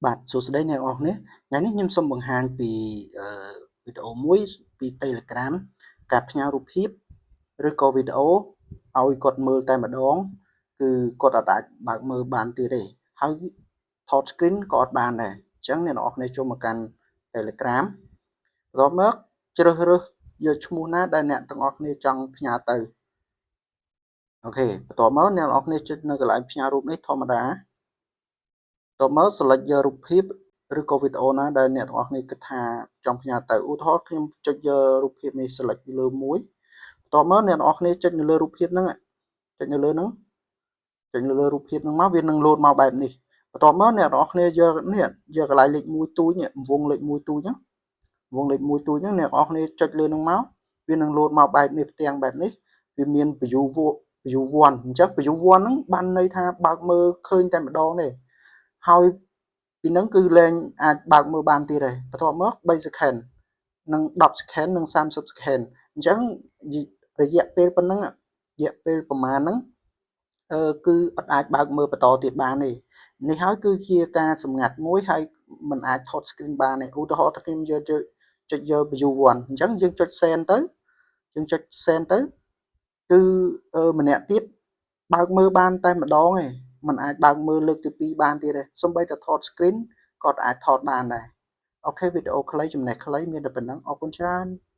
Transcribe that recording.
បាទសួស្តីអ្នកទាំងអស់គ្នាថ្ងៃនេះខ្ញុំសូមបង្ហាញពីវីដេអូមួយពី Telegram ការផ្ញើរូបភាពឬក៏វីដេអូឲ្យគាត់មើលតែម្ដងគឺគាត់អាចបើកមើលបានទៀតទេហើយថត screen ក៏អត់បានដែរអញ្ចឹងអ្នកទាំងអស់គ្នាចូលមកកាន់ Telegram បន្ទាប់មកជ្រើសរើសយកឈ្មោះណាដែលអ្នកទាំងអស់គ្នាចង់ផ្ញើទៅOK បន្ទាប់មកអ្នកទាំងអស់គ្នាចុចនៅកន្លែងផ្ញើរូបនេះធម្មតាបន្ទាប់មក select យករូបភាពឬក៏វីដេអូណាដែលអ្នកទាំងអស់គ្នាគិតថាចង់ផ្ញើទៅឧទាហរណ៍ខ្ញុំចុចយករូបភាពនេះ select លើមួយបន្ទាប់មកអ្នកទាំងអស់គ្នាចុចនៅលើរូបភាពហ្នឹងចុចនៅលើហ្នឹងចុចនៅលើរូបភាពហ្នឹងមកវានឹងលោតមកបែបនេះបន្ទាប់មកអ្នកទាំងអស់គ្នាយកនេះយកកន្លែងលេខ1ទូចនេះវងលេខ1ទូចហ្នឹងវងលេខ1ទូចហ្នឹងអ្នកទាំងអស់គ្នាចុចលើហ្នឹងមកវានឹងលោតមកបែបនេះផ្ទាំងបែបនេះវាមាន view 1អញ្ចឹង view 1ហ្នឹងបានន័យថាបើកមើលឃើញតែម្ដងទេហើយពីហ្នឹងគឺលែងអាចបើកមើលបានទៀតទេបន្ទាប់មក3 second និង10 second និង30 second អញ្ចឹងរយៈពេលប៉ុណ្ណឹងរយៈពេលប្រហែលហ្នឹងអឺគឺអត់អាចបើកមើលបន្តទៀតបានទេនេះហើយគឺជាការសម្ងាត់មួយហើយมันអាចថត screen បានទេឧទាហរណ៍ថាខ្ញុំយកចុចយក view 1អញ្ចឹងយើងចុច send ទៅយើងចុច send ទៅគឺម្នាក់ទៀតបើកមើលបានតែម្ដងឯងมันអាចបើកមើលលើកទី2បានទៀតទេសូម្បីតែថត screen ក៏អាចថតបានដែរ OK វីដេអូខ្លីចំណេះខ្លីមានតែប៉ុណ្ណឹងអរគុណច្រើន។